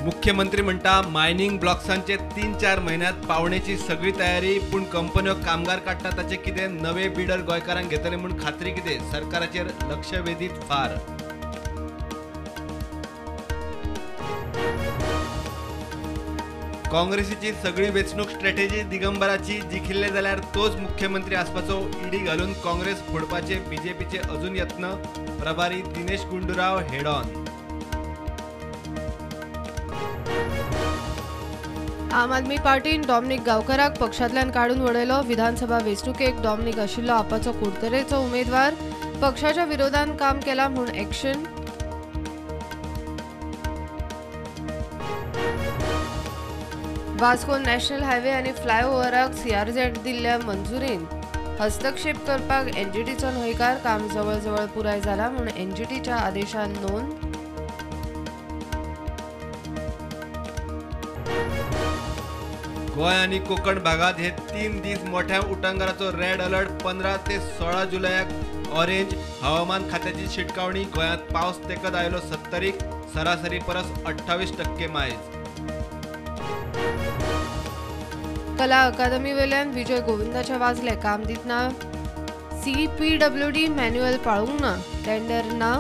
मुख्यमंत्री म्हणटा मायनिंग ब्लॉक्सांचे 3-4 म्हयन्यांत पावणेची सगळी तयारी, पूण कंपन्यो कामगार काडटा ताचे कितें, नवे बिडर गोंयकारांक घेतले म्हूण खात्री कितें, सरकाराचेर लक्षवेधीत फार। काँग्रेसीची सगळी वेंचणूक स्ट्रॅटेजी दिगंबराची, जिखिल्ले जाल्यार तोच मुख्यमंत्री आसपाचो ईडी घालून काँग्रेस फोडपाचे बीजेपीचे अजून यत्न, प्रभारी दिनेश गुंडूराव हेड ऑन। आम आदमी पार्टीन डॉमनिक गांवकराक पक्षांतल्यान काडून वडयलो। विधानसभा वेंचणुकेक डॉमनिक आशिल्लो आपाचो कुडतरेचो उमेदवार, पक्षाच्या विरोधान काम केला म्हूण एक्शन। वास्को नॅशनल हायवे आनी फ्लायओव्हराक सीआरझेड दिल्ल्या मंजुरीन हस्तक्षेप करपाक एनजीटीचो न्हयकार, काम जवळजवळ पुराय जाला म्हूण एनजीटीच्या आदेशान नोंद। गोंय आनी कोकण भागात हे 3 दीस मोठ्या उटंगाराचो रेड अलर्ट, 15 ते 16 जुलयाक ऑरेंज। हवामान खात्याची शिटकावणी, गोंयांत पावस तेकत आयलो 70, सरासरी परस 28% मायज। कला अकादमी वेल्यान विजय गोविंदाच्या वाजले, काम दितना सीपीडब्ल्यूडी मॅन्युअल पाळूंक ना, टेंडर ना,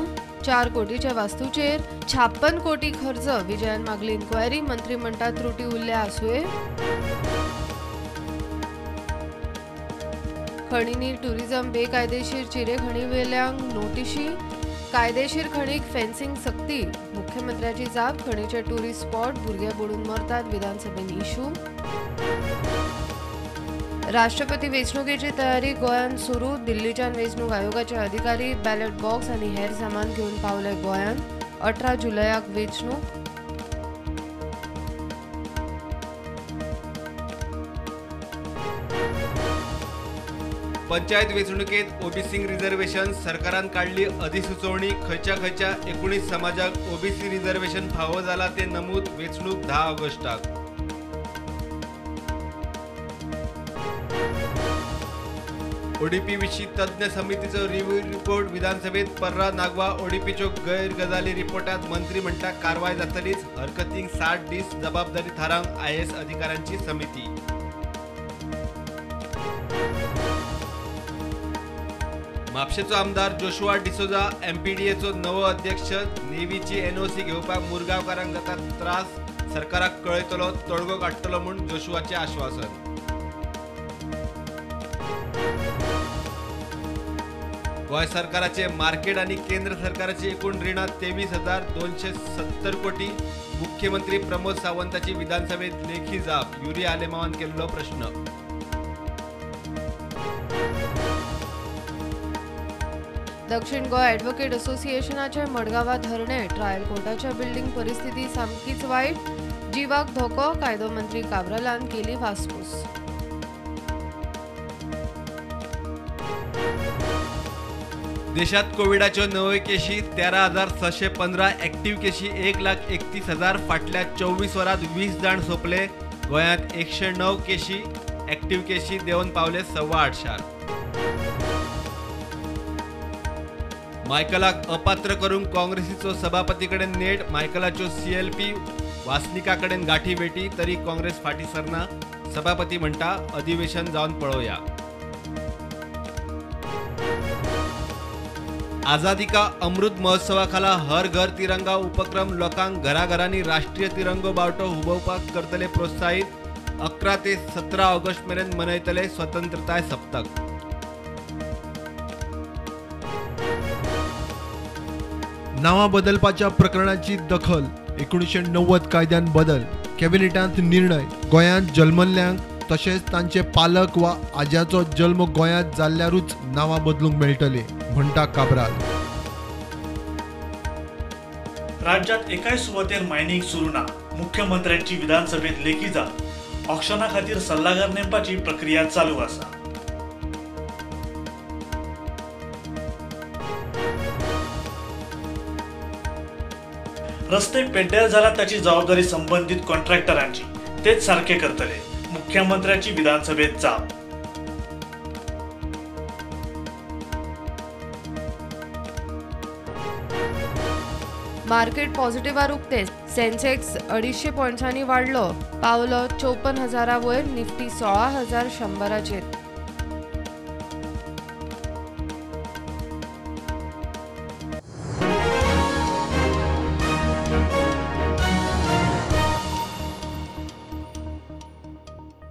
4 कोटीच्या वास्तूचेर 56 कोटी खर्च, विजयान मागली इन्क्वायरी, मंत्री म्हणटा त्रुटी उरल्या आसुये। खणींनी टुरिझम बेकायदेशीर चिरे खणीवेल्यांक नोटिशी, कायदेशीर खणीक फेन्सिंग सक्ती, मुख्यमंत्र्याची जाप, खणीचे टुरिस्ट स्पॉट भुरगे बुडून मरतात, विधानसभेन इशू। राष्ट्रपती वेंचणुकेची तयारी गोंयांत सुरू, दिल्लीच्यान वेंचणूक आयोगाचे अधिकारी बॅलेट बॉक्स आनी हेर सामान घेवन पावले गोंयांत, 18 जुलयाक वेंचणूक। पंचायत वेंचणुकेत ओबीसी रिझर्वेशन, सरकारान काडली अधिसुचोवणी, खंयच्या खंयच्या 19 समाजाक ओबीसी रिझर्वेशन फावो जाला ते नमूद, वेंचणूक 10 ऑगस्टाक। ओडीपी विशीं तज्ञ समितीचो रिव्ह्यू रिपोर्ट विधानसभेत, पर्रा नागवा ओडीपीच्यो गैरगजाली रिपोर्टात मंत्री म्हणटा कारवाय जातलीच, हरकतींक 60 दीस जबाबदारी थारावंक आयएएस अधिकाऱ्यांची समिती। म्हापशेचो आमदार जोशुआ डिसोजा एमपीडीएचो नवो अध्यक्ष, नेव्हीची एनओसी घेवपाक मुरगांवकारांक जाता त्रास, सरकाराक कळयतलो तोडगो काडटलो म्हूण जोशुआचें आश्वासन। गोंय सरकाराचे मार्केट आनी केंद्र सरकाराची एकूण रिणां 23,270 कोटी, मुख्यमंत्री प्रमोद सावंताची विधानसभेत लेखी जाप, युरी आलेमावान केल्लो प्रश्न। दक्षिण गोंय ॲडव्होकेट असोसिएशनाचे मडगांवां धरणे, ट्रायल कोर्टाच्या बिल्डिंग परिस्थिती सामकीच वायट, जिवाक धोको, कायदो मंत्री काब्रालान केली वासपूस। देशात कोविडाच्यो नव्यो केशी 13,615, ॲक्टिव्ह केशी 1,31,000, फाटल्या 24 वरांत 20 जाण सोंपले। गोंयांत 109 केशी, ॲक्टिव्ह केशी देंवन पावले 825. मायकलाक अपात्र करूंक काँग्रेसीचो सभापती कडेन नेट, मायकलाच्यो सीएलपी वासनिका कडेन गाठी भेटी, तरी काँग्रेस फाटीं सरना, सभापती म्हणटा अधिवेशन जावन पळोवया। आझादी का अमृत महोत्सवा खाला हर घर तिरंगा उपक्रम, लोकांक घराघरांनी राष्ट्रीय तिरंगो बावटो हुबोवपाक करतले प्रोत्साहित, 11 ते 17 ऑगस्ट मेरेन मनयतले स्वतंत्रताय सप्तक। नांवां बदलपाच्या प्रकरणाची दखल, 1990 कायद्यान बदल, कॅबिनेटांत निर्णय, गोंयांत जल्मल्ल्यांक तशेंच तांचे पालक वा आज्याचो जल्म गोंयांत जाल्ल्यारूच नांवां बदलूंक मेळटले म्हणटा काब्राल। राज्यात एकाय सुवातेर मायनिंग सुरू ना, मुख्यमंत्र्यांची विधानसभेत लेखी जाप, ऑक्शना खातीर सल्लागार नेमपाची प्रक्रिया चालू आसा। रस्ते पेड्ड्यार जाला ताची जबाबदारी संबंधित कॉन्ट्रॅक्टरांची, तेच सारके करतले, मुख्यमंत्र्यांची विधानसभेत जाप। मार्केट पॉझिटिव्हार उक्ते, सेन्सेक्स 250 पॉयंट्सांनी वाडलो, पावलो 54,000 वयर, निफ्टी 16,100चेर.